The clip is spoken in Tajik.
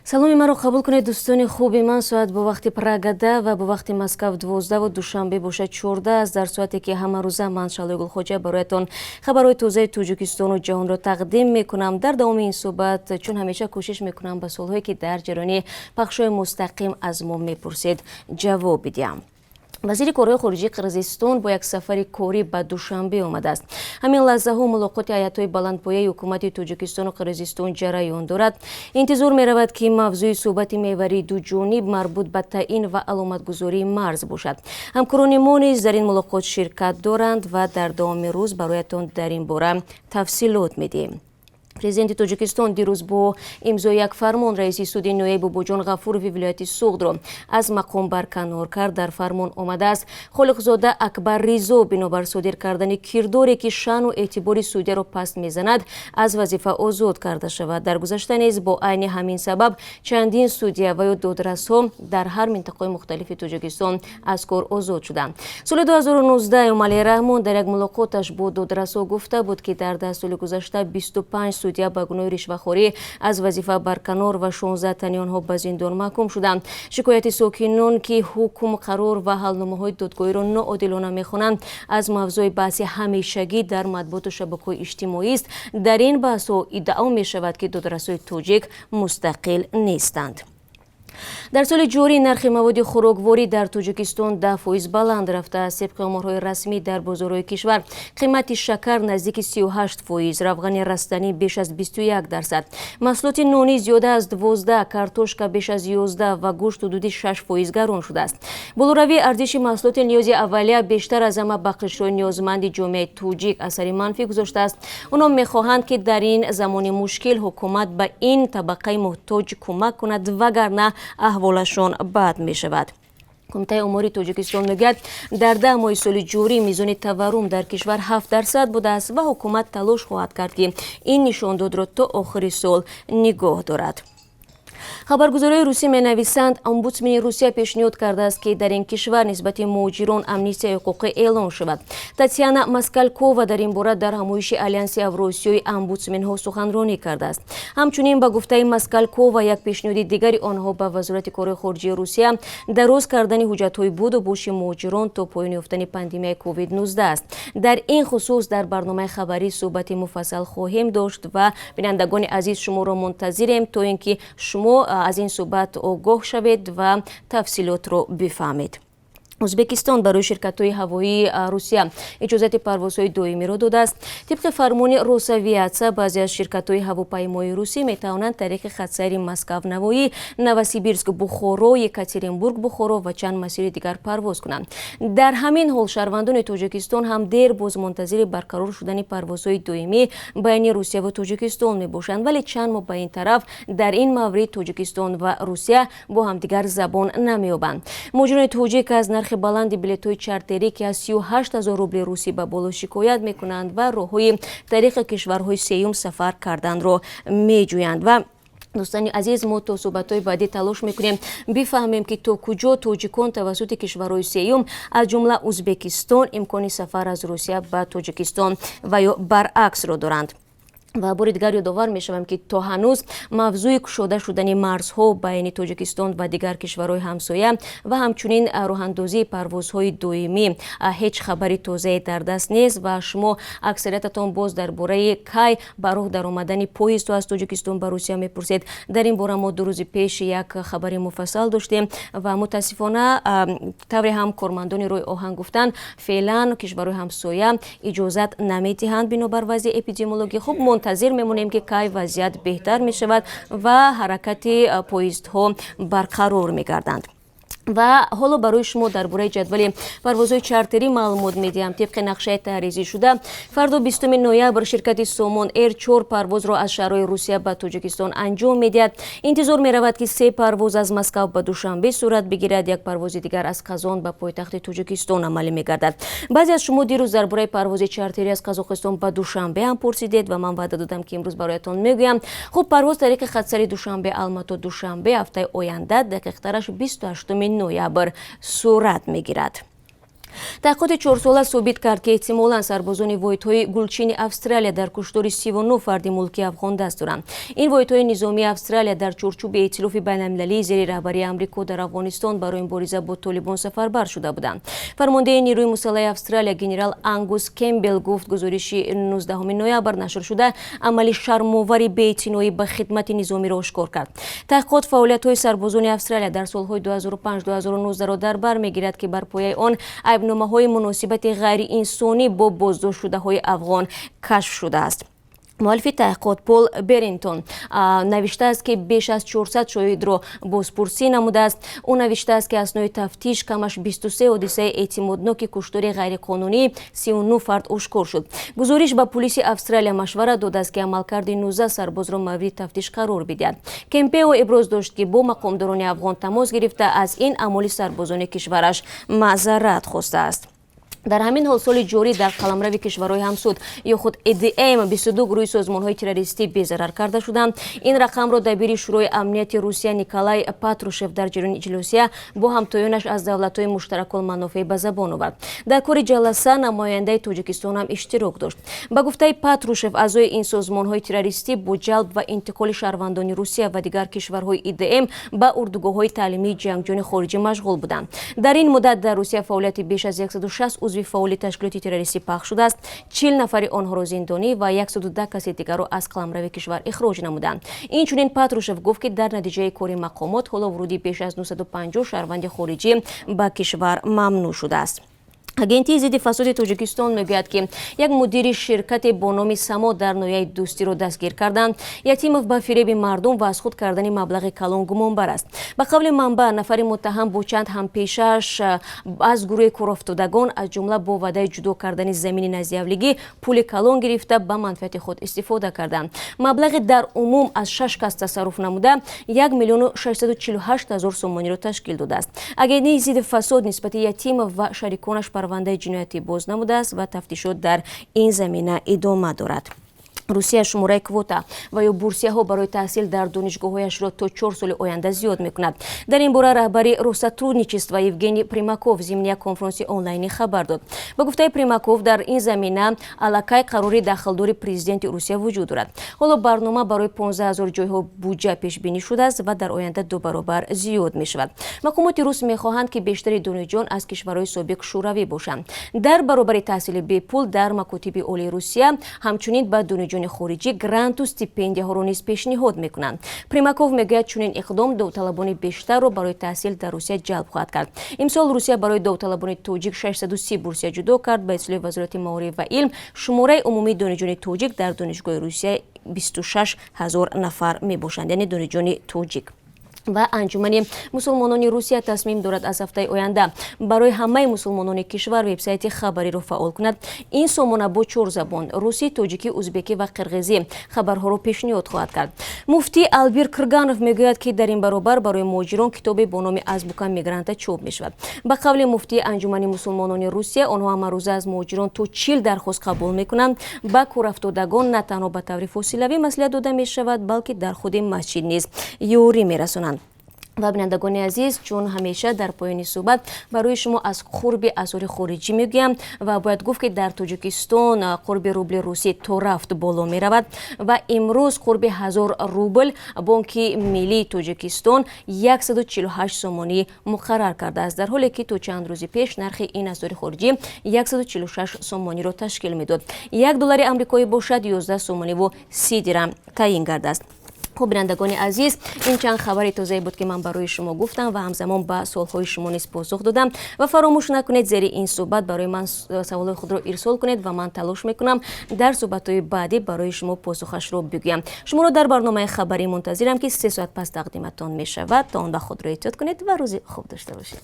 Саломи маро қабул кунед, дӯстони хуби ман. Соат бо вақти Прага 10 ва бо вақти Москав 12-ву Душанбе бошад 14 аст. Дар соате ки ҳамарӯза ман, Шаҳлои Гулхоҷа, бароятон хабарҳои тозаи Тоҷикистону ҷаҳонро тақдим мекунам. Дар давоми ин суҳбат, чун ҳамеша, кӯшиш мекунам ба суолҳое, ки дар ҷараёни пахшҳои мустақим аз мо мепурсед, ҷавоб бидиҳам. Вазири корҳои хориҷии Қирғизистон бо як сафари корӣ ба Душанбе омадааст. Ҳамин лаҳзаҳо мулоқоти ҳайатҳои баландпояи ҳукумати Тоҷикистону Қирғизистон ҷараён дорад. Интизор меравад, ки мавзӯи суҳбати меҳварии дуҷониб марбут ба таъин ва аломатгузории марз бошад. Ҳамкорони мо низ дар ин мулоқот ширкат доранд ва дар давоми рӯз бароятон дар ин бора тафсилот медиҳем. Президенти Тоҷикистон дирӯз бо имзои як фармон раиси суди ноҳияи Бобоҷон Ғафурови вилояти Суғдро аз мақом барканор кард. Дар фармон омадааст: Холиқзода Акбар Ризо бинобар содир кардани кирдоре, ки шаъну эътибори судяро паст мезанад, аз вазифа озод карда шавад. Дар гузашта низ бо айни ҳамин сабаб чандин судя ва ё додрасҳо дар ҳар минтақаҳои мухталифи Тоҷикистон аз кор озод шуданд. Соли 2019 Эмомалӣ Раҳмон дар як мулоқоташ бо додрасҳо гуфта буд, ки дар 10 соли гузашта 25 судя ба гуноҳи ришвахорӣ аз вазифа барканор ва 16 тани онҳо ба зиндон маҳкум шуданд. Шикояти сокинон, ки ҳукм, қарор ва ҳалномаҳои додгоҳиро ноодилона мехонанд, аз мавзӯи баҳси ҳамешагӣ дар матбуоту шабакаҳои иҷтимоист. Дар ин баҳсҳо иддао мешавад, ки додрасҳои тоҷик мустақил нестанд. Дар соли ҷорӣ нархи маводи хӯрокворӣ дар Тоҷикистон 10% баланд рафтааст. Тибқи оморҳои расмӣ, дар бозорҳои кишвар қимати шакар наздики 38%, равғани растанӣ беш аз 21%, маҳсулоти нонӣ зиёда аз 12, картошка беш аз 11 ва гӯшт ҳудуди 6% гарон шудааст. Болоравии арзиши маҳсулоти ниёзи аввалия бештар аз ҳама ба қишрҳои ниёзманди ҷомеаи тоҷик асари манфӣ гузоштааст. Онҳо мехоҳанд, ки дар ин замони мушкил ҳукумат ба ин табақаи муҳтоҷ кӯмак кунад, вагарна аҳволашон бад мешавад. Кумитаи омори Тоҷикистон мегӯяд, дар 10 моҳи соли ҷорӣ мизони таваррум дар кишвар 7% будааст ва ҳукумат талош хоҳад кард, ки ин нишондодро то охири сол нигоҳ дорад. Хабаргузориҳои русӣ менависанд, омбудсмени Русия пешниҳод кардааст, ки дар ин кишвар нисбати муҳоҷирон амнистияи ҳуқуқӣ эълон шавад. Татьяна Москалкова дар ин бора дар ҳамоиши Алянси Авросиёи омбудсменҳо суханронӣ кардааст. Ҳамчунин, ба гуфтаи Москалкова, як пешниҳоди дигари онҳо ба Вазорати корҳои хориҷии Русия дароз кардани ҳуҷҷатҳои буду боши муҳоҷирон то поён ёфтани пандемияи COVID-19 аст. Дар ин хусус дар барномаи хабарӣ суҳбати муфассал хоҳем дошт ва, бинандагони азиз, шуморо мунтазирем, то ин ки шумо аз ин суҳбат огоҳ шавед ва тафсилотро бифаҳмед. Ӯзбекистон барои ширкатҳои ҳавоии Русия иҷозати парвозҳои доимиро додааст. Тибқи фармони Росавиатсия, баъзе аз ширкатҳои ҳавопаймоии русӣ метавонанд тариқи хатсайри Москав Навоӣ, Новосибирск Бухоро, Екатеринбург Бухоро ва чанд масири дигар парвоз кунанд. Дар ҳамин ҳол шаҳрвандони Тоҷикистон ҳам дер боз мунтазири барқарор шудани парвозҳои доимӣ байни Русия ва Тоҷикистон мебошанд, вале чанд моҳ ба ин тараф дар ин маврид Тоҷикистон ва Русия бо ҳамдигар забон намеёбанд. Муҳоҷирони тоҷик аз нархи баланди билетҳои чартерӣ, ки аз 38 000 рубли русӣ ба боло, шикоят мекунанд ва роҳҳои тариқи кишварҳои сеюм сафар карданро меҷӯянд. Ва, дӯстони азиз, мо то суҳбатҳои баъдӣ талош мекунем бифаҳмем, ки то куҷо тоҷикон тавассути кишварҳои сеюм, аз ҷумла Ӯзбекистон, имкони сафар аз Русия ба Тоҷикистон ва ё баръаксро доранд. Ва бори дигар ёдовар мешавам, ки то ҳанӯз мавзӯи кушода шудани марзҳо байни Тоҷикистон ва дигар кишварҳои ҳамсоя ва ҳамчунин роҳандозии парвозҳои доимӣ ҳеҷ хабари тозае дар даст нест. Ва шумо аксариятатон боз дар бораи кай ба роҳ даромадани поездҳо аз Тоҷикистон ба Русия мепурсед. Дар ин бора мо 2 рӯзи пеш як хабари муфассал доштем ва мутаассифона, тавре ҳам кормандони роҳи оҳан гуфтанд, феълан кишварҳои ҳамсоя иҷозат намедиҳанд бинобар вазъи эпидемиологӣ. Хуб, мунтазир мемонем, ки кай вазъият беҳтар мешавад ва ҳаракати поездҳо барқарор мегарданд. Ва ҳоло барои шумо дар бораи ҷадвали парвозҳои чартерӣ маълумот медиҳам. Тибқи нақшаи таҳризӣ шуда, фардо, 20 ноябр, ширкати Сомон Эйр чор парвозро аз шаҳрҳои Русия ба Тоҷикистон анҷом медиҳад. Интизор меравад, ки се парвоз аз Москав ба Душанбе сурат бигирад, як парвози дигар аз Қазон ба пойтахти Тоҷикистон амалӣ мегардад. Баъзе аз шумо дирӯз дар бораи парвози чартерӣ аз Қазоқистон ба Душанбе ҳам пурсидед ва ман ваъда додам, ки имрӯз бароятон мегӯям. Хуб, парвоз тариқи хатсайри Душанбе Алмато Душанбе ҳафтаи оянда, дақиқтараш 28 ноябр, сурат мегирад. Таҳқиқоти чорсола собит кард, ки эҳтимолан сарбозони воҳидҳои гулчини Австралия дар куштори 39 фарди мулкии афғон даст доранд. Ин воҳидҳои низомии Австралия дар чорчӯби эътилофи байналмилалии зери раҳбарии Амрико дар Афғонистон барои мубориза бо Толибон сафарбар шуда буданд. Фармондеҳи нерӯи мусаллаҳи Австралия генерал Ангус Кембел гуфт, гузориши 19 ноябр нашршуда амали шармовари беэътиноӣ ба хидмати низомиро ошкор кард. Таҳқиқот фаъолиятҳои сарбозони Австралия дар солҳои 2005-2019-ро дар бар мегирад, ки бар пояи он айбномаҳои муносибати ғайриинсонӣ бо боздоштшудаҳои афғон кашф шудааст. Муаллифи таҳқиқот Пол Беринтон навиштааст, ки беш аз 400 шоҳидро бозпурсӣ намудааст. Ӯ навиштааст, ки аснои тафтиш камаш 23 ҳодисаи эътимодноки куштори ғайриқонунии 39 фард ошкор шуд. Гузориш ба пулиси Австралия машварат додааст, ки амалкарди 19 сарбозро мавриди тафтиш қарор бидиҳад. Кемпео иброз дошт, ки бо мақомдорони афғон тамос гирифта, аз ин амоли сарбозони кишвараш маъзарат хостааст. Дар ҳамин ҳол, соли ҷорӣ дар қаламрави кишварҳои ҳамсуд ё худ ЭДМ 22 гурӯҳи созмонҳои террористӣ безарар карда шуданд. Ин рақамро дабири Шӯрои амнияти Русия Николай Патрушев дар ҷараёни иҷлосия бо ҳамтоёнаш аз давлатҳои муштаракулманофеъ ба забон овард. Дар кори ҷаласа намояндаи Тоҷикистон ҳам иштирок дошт. Ба гуфтаи Патрушев, аъзои ин созмонҳои террористӣ бо ҷалб ва интиқоли шаҳрвандони Русия ва дигар кишварҳои ЭДМ ба урдугоҳҳои таълимии ҷангҷӯёни хориҷӣ машғул буданд. Дар ин муддат дар Русия фаъолияти беш аз 160 узви фаъоли ташкилоти террористӣ пахш шудааст. 40 нафари онҳоро зиндонӣ ва 110 каси дигарро аз қаламрави кишвар ихроҷ намуданд. Инчунин Патрушев гуфт, ки дар натиҷаи кори мақомот ҳоло вуруди беш аз 950 шаҳрванди хориҷӣ ба кишвар мамнӯъ шудааст. Агентии зидди фасоди Тоҷикистон мегӯяд, ки як мудири ширкате бо номи Само дар ноҳияи Дӯстиро дастгир карданд. Ятимов ба фиреби мардум ва аз худ кардани маблағи калон гумонбар аст. Ба қавли манбаъ, нафари муттаҳам бо чанд ҳампешааш аз гурӯҳи корафтодагон, аз ҷумла бо ваъдаи ҷудо кардани замини наздиҳавлигӣ, пули калон гирифта, ба манфиати худ истифода карданд. Маблағи дар умум аз шаш кас тасарруф намуда 1 648 000 сомониро ташкил додааст. Агентии зидди фасод нисбати Ятимов ва шариконаш парвандаи ҷиноятӣ боз намудааст ва тафтишот дар ин замина идома дорад. Русия шумораи квота ва ё бурсияҳо барои таҳсил дар донишгоҳҳояшро то 4 соли оянда зиёд мекунад. Дар ин бора раҳбари Россотрудничества Евгений Примаков зимни як конфронси онлайнӣ хабар дод. Ба гуфтаи Примаков, дар ин замина аллакай қарори дахлдори президенти Русия вуҷуд дорад. Ҳоло барнома барои 15 ҳазор ҷойҳо буҷа пешбинӣ шудааст ва дар оянда ду баробар зиёд мешавад. Мақомоти рус мехоҳанд, ки бештари донишҷӯён аз кишварҳои собиқ Шӯравӣ бошанд. Дар баробари таҳсили бепул дар макотиби олии Русия, ҳамчунин ба донишҷӯёни хориҷӣ гранту стипендияҳоро низ пешниҳод мекунанд. Примаков мегӯяд, чунин иқдом довталабони бештарро барои таҳсил дар Русия ҷалб хоҳад кард. Имсол Русия барои довталабони тоҷик 630 бурсия ҷудо кард. Ба иттилои Вазорати маориф ва илм, шумораи умумии донишҷӯёни тоҷик дар донишгоҳи Русия 26 ҳазор нафар мебошанд, яъне донишҷӯёни тоҷик. Ва Анҷумани мусулмонони Русия тасмим дорад аз ҳафтаи оянда барои ҳамаи мусулмонони кишвар вебсайти хабариро фаъол кунад. Ин сомона бо чор забон: русӣ, тоҷикӣ, узбекӣ ва қирғизӣ хабарҳоро пешниҳод хоҳад кард. Муфтӣ Албир Крганов мегӯяд, ки дар ин баробар барои муҳоҷирон китобе бо номи «Азбука мигранта» чоп мешавад. Ба қавли муфтии Анҷумани мусулмонони Русия, онҳо ҳамарӯза аз муҳоҷирон то 40 дархост қабул мекунанд. Ба корафтодагон на танҳо ба таври фосилавӣ маслиҳат дода мешавад, балки дар худи масҷид низ ёрӣ мерасонанд. Ва бинандагони азиз, чун ҳамеша дар поёни суҳбат барои шумо аз қурби асъори хориҷӣ мегӯям ва бояд гуфт, ки дар Тоҷикистон қурби рубли русӣ то рафт боло меравад ва имрӯз қурби 1000 рубл Бонки миллии Тоҷикистон 148 сомонӣ муқаррар кардааст, дар ҳоле ки то чанд рӯзи пеш нархи ин асъори хориҷӣ 146 сомониро ташкил медод. 1 доллари амрикоӣ бошад, 11 сомониву 30 дирам таъин гардааст. Хуб, бинандагони азиз, ин чанд хабари тозае буд, ки ман барои шумо гуфтам ва ҳамзамон ба суолҳои шумо низ посух додам. Ва фаромӯш накунед, зери ин суҳбат барои ман саволҳои худро ирсол кунед ва ман талош мекунам дар суҳбатҳои баъдӣ барои шумо посухашро бигӯям. Шуморо дар барномаи хабарӣ мунтазирам, ки 3 соат пас тақдиматон мешавад. То он вақт худро эҳтиёт кунед ва рӯзи хуб дошта бошед.